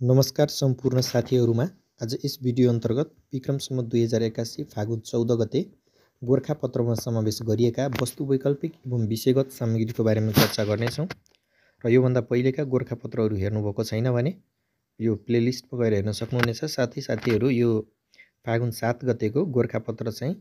नमस्कार सम्पूर्ण साथीहरुमा। आज यस भिडियो अन्तर्गत विक्रम सम्वत 2081 फागुन 14 गते गोरखापत्रमा समावेश गरिएका वस्तु वैकल्पिक एवं विषयगत सामग्रीको बारेमा चर्चा गर्नेछौँ। र योभन्दा पहिलेका गोरखापत्रहरू हेर्नुभएको छैन भने यो प्लेलिस्टमा गएर हेर्न सक्नुहुनेछ। साथै साथीहरु यो फागुन 7 गतेको गोरखापत्र चाहिँ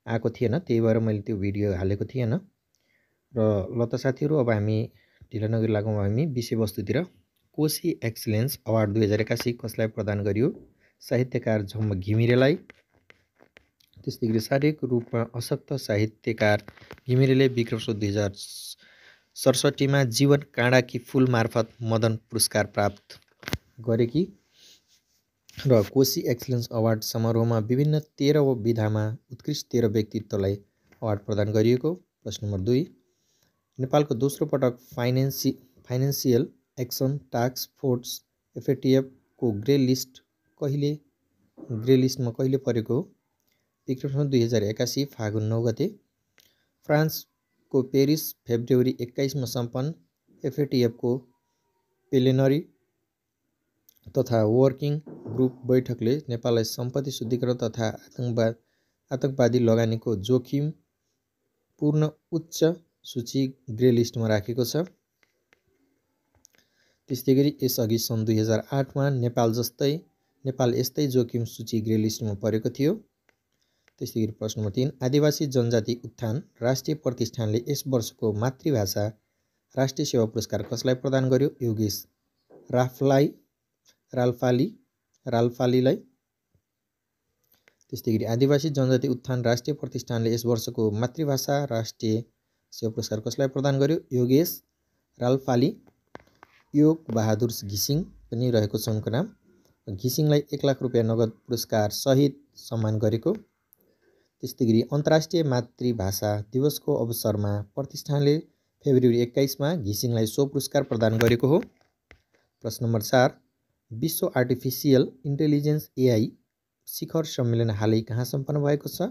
आएको थिएन, त्यही भएर मैले त्यो भिडियो हालेको थिएन। र ल त साथीहरु, अब हामी ढिला नगरी लागौँ हामी विषयवस्तुतिर। कोशी एक्सलेन्स अवार्ड 2081 कसलाई प्रदान गरियो? साहित्यकार झम्म घिमिरेलाई। त्यस्तै गरी शारीरिक रूपमा अशक्त साहित्यकार घिमिरेले विक्रम सम्वत 2067 मा जीवन काँडाकी फूल मार्फत मदन पुरस्कार प्राप्त गरेकी। र कोशी एक्सलेन्स अवार्ड समारोहमा विभिन्न 13 विधामा उत्कृष्ट 13 व्यक्तित्वलाई अवार्ड प्रदान गरिएको। प्रश्न नम्बर 2, नेपालको दोस्रो पटक financial action task force FATF को ग्रे लिस्टमा कहिले परेको हो? विक्रम सम्वत 2081 फागुन 9 गते। फ्रान्सको पेरिस फेब्रुअरी 21 मा सम्पन्न FATF को प्लेनरी तथा वर्किङ ग्रुप बैठकले नेपाललाई सम्पत्ति शुद्धिकरण तथा आतंकवादी लगानीको जोखिम पूर्ण उच्च सूची ग्रे लिस्टमा राखेको छ। त्यस्तै गरी यसअघि सन् 2008 मा नेपाल यस्तै जोखिम सूची ग्रे लिस्टमा परेको थियो। त्यस्तै गरी प्रश्न नम्बर 3, आदिवासी जनजाति उत्थान राष्ट्रिय प्रतिष्ठानले यस वर्षको मातृभाषा राष्ट्रिय सेवा पुरस्कार कसलाई प्रदान गर्यो? योगेश राल्पालीलाई। त्यस्तै गरी आदिवासी जनजाति उत्थान राष्ट्रिय प्रतिष्ठानले यस वर्षको मातृभाषा राष्ट्रिय सेवा पुरस्कार कसलाई प्रदान गर्यो? योगेश राल्पाली। योग बहादुर घिसिङ पनि रहेको छ उनको नाम। घिसिङलाई 1 लाख रुपैयाँ नगद पुरस्कार सहित सम्मान गरेको। त्यस्तै गरी अन्तर्राष्ट्रिय मातृभाषा दिवसको अवसरमा प्रतिष्ठानले फेब्रुअरी 21 मा घिसिङलाई सो पुरस्कार प्रदान गरेको हो। प्रश्न नम्बर 4, विश्व आर्टिफिसियल इन्टेलिजेन्स AI शिखर सम्मेलन हालै कहाँ सम्पन्न भएको छ?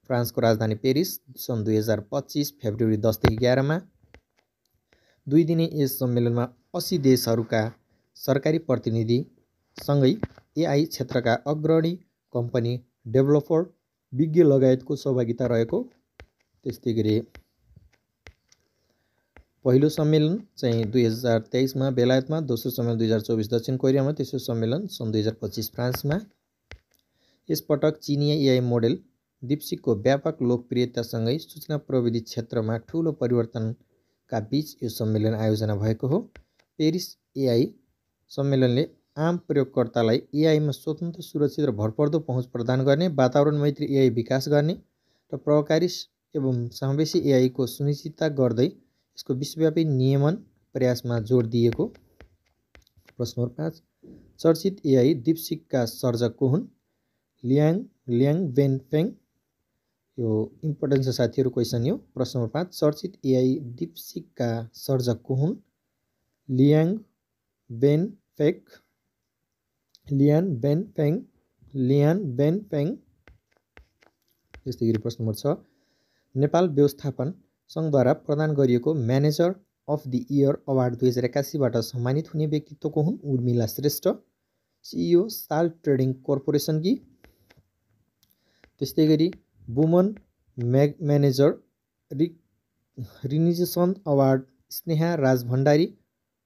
फ्रान्सको राजधानी पेरिस सन् 2025 फेब्रुअरी 10 देखि 11 मा। 2 दिने यस सम्मेलनमा 80 देशहरूका सरकारी प्रतिनिधि सँगै AI क्षेत्रका अग्रणी कम्पनी, डेभलपर, विज्ञ लगायतको सहभागिता रहेको। त्यस्तै गरी पहिलो सम्मेलन चाहिँ 2023 मा बेलायतमा, दोस्रो सम्मेलन 2024 दक्षिण कोरियामा, तेस्रो सम्मेलन सन् 2025 फ्रान्समा। यसपटक चिनिया AI मोडेल दीपसिकको व्यापक लोकप्रियतासँगै सूचना प्रविधि क्षेत्रमा ठूलो परिवर्तनका बीच यो सम्मेलन आयोजना भएको हो। पेरिस AI सम्मेलनले आम प्रयोगकर्तालाई AI मा स्वतन्त्र, सुरक्षित र भरपर्दो पहुँच प्रदान गर्ने, वातावरण मैत्री AI विकास गर्ने र प्रभावकारी एवं समावेशी AI को सुनिश्चितता गर्दै यसको विश्वव्यापी नियमन प्रयासमा जोड दिएको। प्रश्न नम्बर 5, चर्चित AI दीपसिकका सर्जक को हुन्? लियाङ वेनफेङ। यो इम्पोर्टेन्ट छ साथीहरु, क्वेसन यो। प्रश्न नम्बर 5, चर्चित AI दीपसिकका सर्जक को हुन्? लियाङ वेनफेङ। त्यस्तै गरी प्रश्न नम्बर 6, नेपाल व्यवस्थापन सङ्घद्वारा प्रदान गरिएको manager of the year award 2081 बाट सम्मानित हुने व्यक्तित्व को हुन्? Urmila Shrestha, CEO salt trading कर्पोरेसनकी। त्यस्तै गरी woman manager recognition award Sneha Raj Bhandari,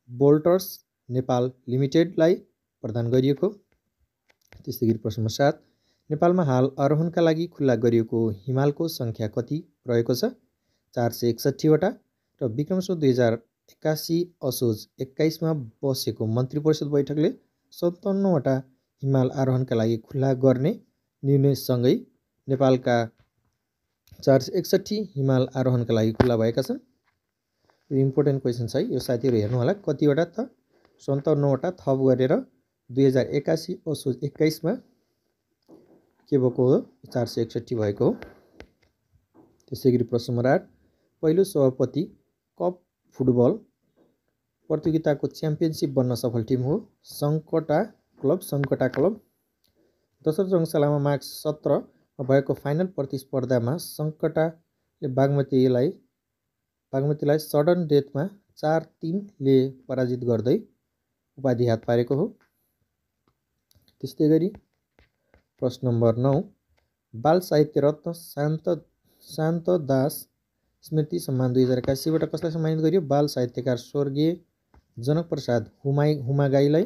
bottlers Nepal लिमिटेडलाई प्रदान गरिएको। त्यस्तै गरी प्रश्न नम्बर 7, नेपालमा हाल आरोहणका लागि खुल्ला गरिएको हिमालको सङ्ख्या कति रहेको छ? 461 वटा। र विक्रम सम्वत 2081 असोज 21 मा बसेको मन्त्री परिषद बैठकले 57 वटा हिमाल आरोहणका लागि खुल्ला गर्ने निर्णयसँगै नेपालका 461 हिमाल आरोहणका लागि खुल्ला भएका छन्। यो इम्पोर्टेन्ट क्वेसन छ है, यो साथीहरु हेर्नु होला। कतिवटा त? 57 वटा थप गरेर 2081 असोज 21 मा के भएको हो? 461 भएको हो। त्यसै गरी प्रश्न नम्बर 8, पहिलो सभापति कप फुटबल प्रतियोगिताको च्याम्पियनसिप बन्न सफल टिम हो? सङ्कटा क्लब। दोस्रो रङशालामा माघ 17 मा भएको फाइनल प्रतिस्पर्धामा सङ्कटाले बागमतीलाई सडन डेथमा 4-3 ले पराजित गर्दै उपाधि हात पारेको हो। त्यस्तै गरी प्रश्न नम्बर 9 बाल साहित्य रत्न शान्त दास स्मृति सम्मान 2081 बाट कसलाई सम्मानित गरियो? बाल साहित्यकार स्वर्गीय जनक प्रसाद हुमागाईलाई।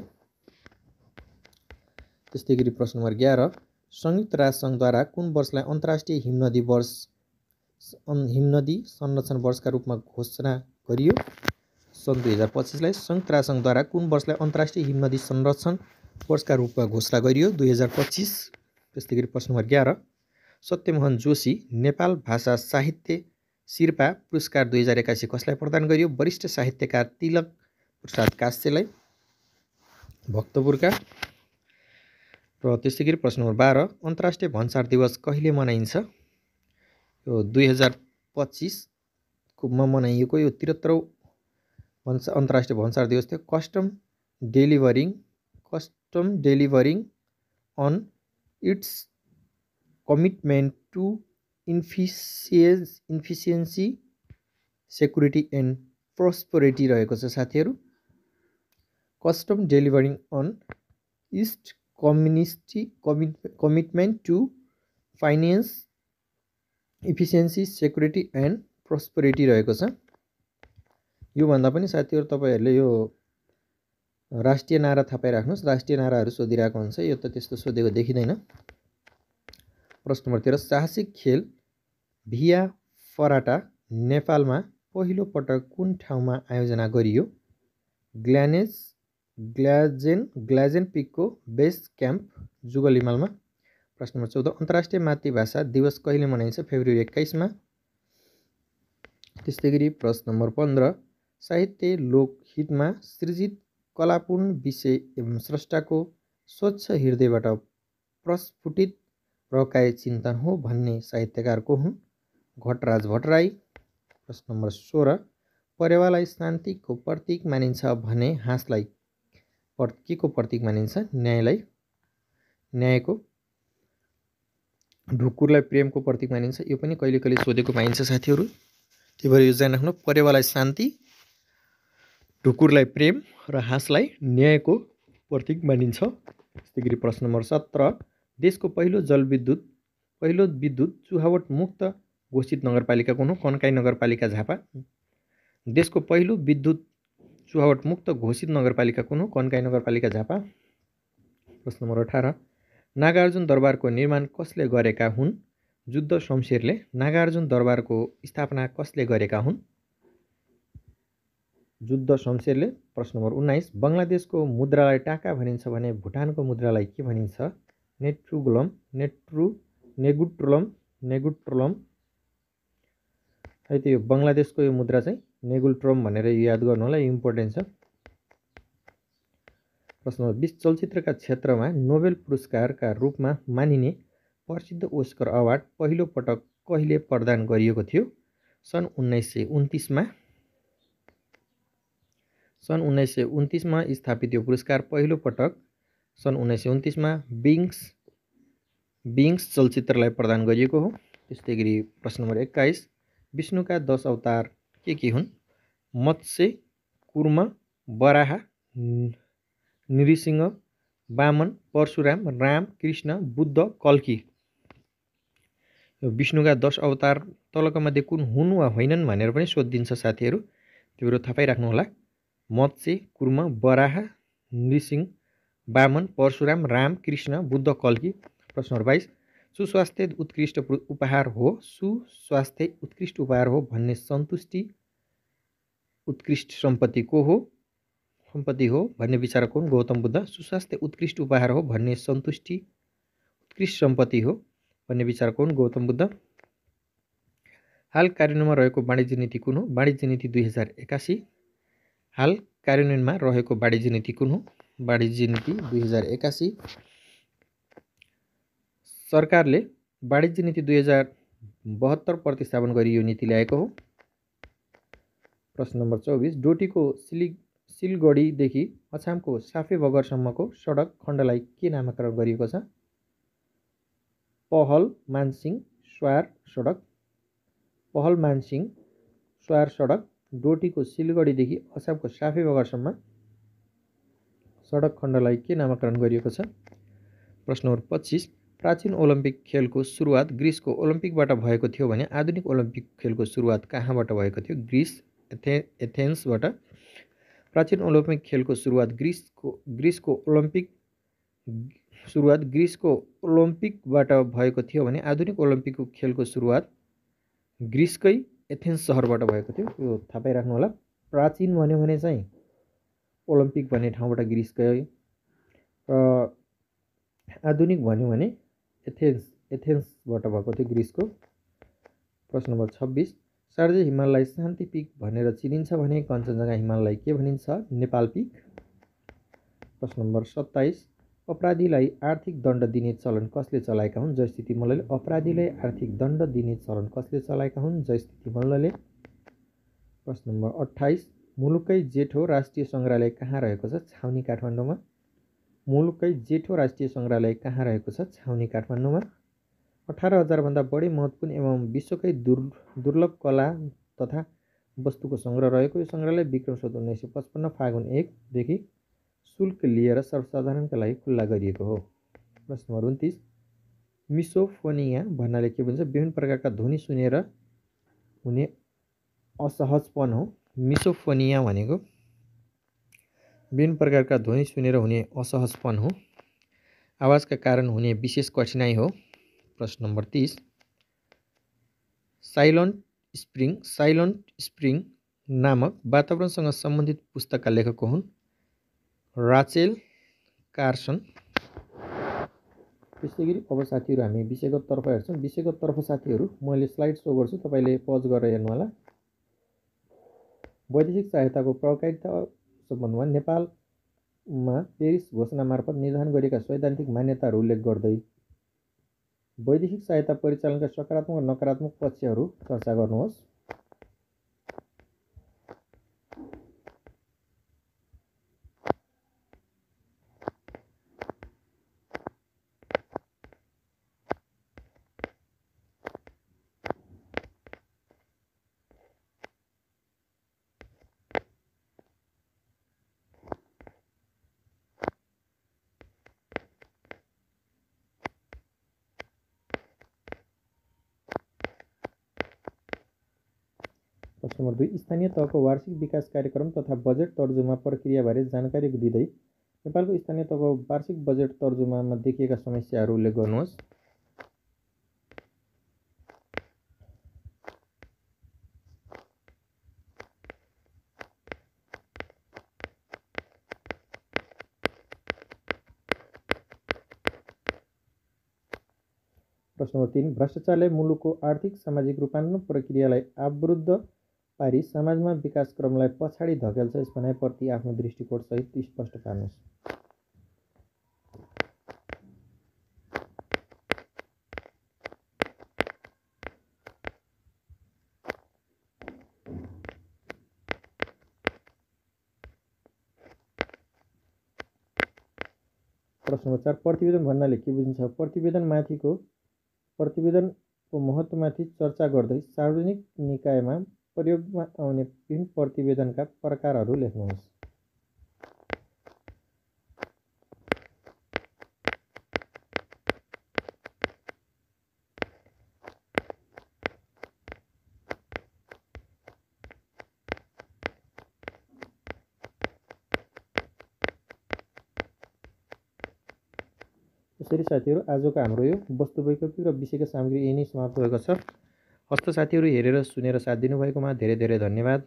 त्यस्तै गरी प्रश्न नम्बर 11 संयुक्त राष्ट्र सङ्घद्वारा कुन वर्षलाई अन्तर्राष्ट्रिय हिमनदी संरक्षण वर्षका रूपमा घोषणा गरियो? सन् 2025 लाई संयुक्त राष्ट्र सङ्घद्वारा कुन वर्षलाई अन्तर्राष्ट्रिय हिमनदी संरक्षण वर्षका रूपमा घोषणा गरियो? 2025। त्यस्तै गरी प्रश्न नम्बर 11 सत्यमोहन जोशी नेपाल भाषा साहित्य शिर्पा पुरस्कार 2081 कसलाई प्रदान गरियो? वरिष्ठ साहित्यकार तिलक प्रसाद कास्यलाई भक्तपुरका। र त्यस्तै गरी प्रश्न नम्बर 12 अन्तर्राष्ट्रिय भन्सार दिवस कहिले मनाइन्छ? यो 2025 मा मनाइएको यो 73औं अन्तर्राष्ट्रिय भन्सार दिवस थियो। Custom delivering on its commitment to efficiency security and prosperity रहेको छ साथीहरू। Custom delivering on its commitment to finance efficiency security and prosperity रहेको छ। योभन्दा पनि साथीहरू तपाईँहरूले यो राष्ट्रिय नारा थाहा पाइराख्नुहोस्। राष्ट्रिय नाराहरू सोधिरहेको हुन्छ, यो त त्यस्तो सोधेको देखिँदैन। प्रश्न नम्बर 13 साहसिक खेल भिया फराटा नेपालमा पहिलो पटक कुन ठाउँमा आयोजना गरियो? ग्लाजेन पिकको बेस क्याम्प जुगल हिमालमा। प्रश्न नम्बर 14 अन्तर्राष्ट्रिय मातृभाषा दिवस कहिले मनाइन्छ? फेब्रुअरी 21 मा। त्यस्तै गरी प्रश्न नम्बर 15 साहित्य लोकहितमा सृजित कलापूर्ण विषय एवं स्रष्टाको स्वच्छ हृदयबाट प्रस्फुटित प्रकाय चिन्तन हो भन्ने साहित्यकार को हुन्? घटराज भट्टराई। प्रश्न नम्बर 16 परेवालाई शान्तिको प्रतीक मानिन्छ भने हाँसलाई के को प्रतीक मानिन्छ? न्यायको। ढुकुरलाई प्रेमको प्रतीक मानिन्छ। यो पनि कहिले कहिले सोधेको पाइन्छ साथीहरू, त्यही भएर यो जान्नु। परेवालाई शान्ति, ढुकुरलाई प्रेम र हाँसलाई न्यायको प्रतीक मानिन्छ। त्यस्तै गरी प्रश्न नम्बर 17 देशको पहिलो विद्युत चुहावट मुक्त घोषित नगरपालिका कुन हो? कन्काई नगरपालिका झापा। देशको पहिलो विद्युत चुहावट मुक्त घोषित नगरपालिका कुन हो? कन्काई नगरपालिका झापा। प्रश्न नम्बर 18 नागार्जुन दरबारको निर्माण कसले गरेका हुन्? जुद्ध शमशेरले। नागार्जुन दरबारको स्थापना कसले गरेका हुन्? जुद्ध शमशेरले। प्रश्न नम्बर 19 बङ्गलादेशको मुद्रालाई टाका भनिन्छ भने भुटानको मुद्रालाई के भनिन्छ? नेगुट्रोलम। है त यो बङ्गलादेशको यो मुद्रा चाहिँ नेगुट्रोलम भनेर याद गर्नु होला, इम्पोर्टेन्ट छ। प्रश्न नम्बर 20 चलचित्रका क्षेत्रमा नोबेल पुरस्कारका रूपमा मानिने प्रसिद्ध ओस्कर अवार्ड पहिलो पटक कहिले प्रदान गरिएको थियो? सन् 1929 मा। सन् 1929 मा स्थापित यो पुरस्कार पहिलो पटक सन् 1929 मा विङ्स चलचित्रलाई प्रदान गरिएको हो। त्यस्तै गरी प्रश्न नम्बर 21 विष्णुका 10 अवतार के हुन्? मत्स्य, कुर्म, वराह, नृसिंह, वामन, परशुराम, राम, कृष्ण, बुद्ध, कल्की। विष्णुका 10 अवतार तलका मध्ये कुन हुन् वा होइनन् भनेर पनि सोधिदिन्छ साथीहरू, त्यो थाहा पाइराख्नु होला। मत्स्य, कुर्म, वराह, नृसिंह, वामन, परशुराम, राम, कृष्ण, बुद्ध, कल्की। प्रश्न नम्बर 22 सुस्वास्थ्य उत्कृष्ट उपहार हो भन्ने सन्तुष्टि उत्कृष्ट सम्पत्ति हो भन्ने विचारक हुन्? गौतम बुद्ध। सुस्वास्थ्य उत्कृष्ट उपहार हो भन्ने सन्तुष्टि उत्कृष्ट सम्पत्ति हो भन्ने विचारक हुन्? गौतम बुद्ध। हाल कार्यान्वयनमा रहेको वाणिज्य नीति कुन हो? वाणिज्य नीति 2081। हाल कार्यान्वयनमा रहेको वाणिज्य नीति कुन हो? वाणिज्य नीति 2081। सरकारले वाणिज्य नीति 2072 प्रतिस्थापन गरी यो नीति ल्याएको हो। प्रश्न नम्बर 24 डोटीको सिलगढीदेखि अछामको साफे बगरसम्मको सडक खण्डलाई के नामाकरण गरिएको छ? पहल मानसिंह स्वार सडक। पहल मानसिंह स्वार सडक डोटीको सिलगढीदेखि अछामको साफे बगरसम्म सडक खण्डलाई के नामाकरण गरिएको छ? प्रश्न नम्बर 25 प्राचीन ओलम्पिक खेलको सुरुवात ग्रिसको ओलम्पिकबाट भएको थियो भने आधुनिक ओलम्पिक खेलको सुरुवात कहाँबाट भएको थियो? ग्रिस एथेन्सबाट। प्राचीन ओलम्पिक खेलको सुरुवात ग्रिसको ओलम्पिकबाट भएको थियो भने आधुनिक ओलम्पिकको खेलको सुरुवात ग्रिसकै एथेन्स सहरबाट भएको थियो। यो थाहा पाइराख्नु होला। प्राचीन भन्यो भने चाहिँ ओलम्पिक भन्ने ठाउँबाट ग्रिस गयो र आधुनिक भन्यो भने एथेन्सबाट भएको थियो ग्रिसको। प्रश्न नम्बर 26 सार्जे हिमाललाई शान्ति पिक भनेर चिनिन्छ भने कञ्चनजङ्घा हिमाललाई के भनिन्छ? नेपाल पिक। प्रश्न नम्बर 27 अपराधीलाई आर्थिक दण्ड दिने चलन कसले चलाएका हुन्? जयस्थिति मल्लले। अपराधीलाई आर्थिक दण्ड दिने चलन कसले चलाएका हुन्? जयस्थिति मल्लले। प्रश्न नम्बर 28 मुलुककै जेठो राष्ट्रिय सङ्ग्रहालय कहाँ रहेको छ? छाउनी काठमाडौँमा। मुलुककै जेठो राष्ट्रिय सङ्ग्रहालय कहाँ रहेको छ? छाउनी काठमाडौँमा। 18,000 भन्दा बढी महत्त्वपूर्ण एवं विश्वकै दुर्लभ कला तथा वस्तुको सङ्ग्रह रहेको यो सङ्ग्रहालय विक्रम सम्वत 1955 फागुन 1 देखि शुल्क लिएर सर्वसाधारणका लागि खुल्ला गरिएको हो। प्रश्न नम्बर 29 मिसोफोनिया भन्नाले के भन्छ? विभिन्न प्रकारका ध्वनि सुनेर हुने असहजपन हो। मिसोफोनिया भनेको विभिन्न प्रकारका ध्वनि सुनेर हुने असहजपन हो, आवाजका कारण हुने विशेष कठिनाइ हो। प्रश्न नम्बर 30 साइलेन्ट स्प्रिङ नामक वातावरणसँग सम्बन्धित पुस्तकका लेखक को हुन्? Rachel Carson. त्यसै गरी अब साथीहरू हामी विषयगत तर्फ हेर्छौँ। विषयगत तर्फ साथीहरू मैले स्लाइड सो गर्छु, तपाईँले पज गरेर हेर्नु होला। वैदेशिक सहायताको प्रभावकारिता सम्बन्धमा नेपालमा पेरिस घोषणा मार्फत निर्धारण गरिएका सैद्धान्तिक मान्यताहरू उल्लेख गर्दै वैदेशिक सहायता परिचालनका सकारात्मक र नकारात्मक पक्षहरू चर्चा गर्नुहोस्। प्रश्न नम्बर 2 स्थानीय तहको वार्षिक विकास कार्यक्रम तथा बजेट तर्जुमा प्रक्रियाबारे जानकारी दिँदै नेपालको स्थानीय तहको वार्षिक बजेट तर्जुमामा देखिएका समस्याहरू उल्लेख गर्नुहोस्। प्रश्न नम्बर 3 भ्रष्टाचारले मुलुकको आर्थिक सामाजिक रूपान्तरण प्रक्रियालाई अवरुद्ध पारी समाजमा विकास क्रमलाई पछाडि धकेल्छ, यस भनाइप्रति आफ्नो दृष्टिकोण सहित स्पष्ट पार्नुहोस्। प्रश्न नम्बर 4 प्रतिवेदन भन्नाले के बुझिन्छ? प्रतिवेदनको महत्त्वमाथि चर्चा गर्दै सार्वजनिक निकायमा प्रयोगमा आउने विभिन्न प्रतिवेदनका प्रकारहरू लेख्नुहोस्। यसरी साथीहरू आजको हाम्रो यो वस्तु वैकल्पिक र विषयका सामग्री यही नै समाप्त भएको छ। हस्त साथीहरू हेरेर सुनेर साथ दिनुभएकोमा धेरै धेरै धन्यवाद।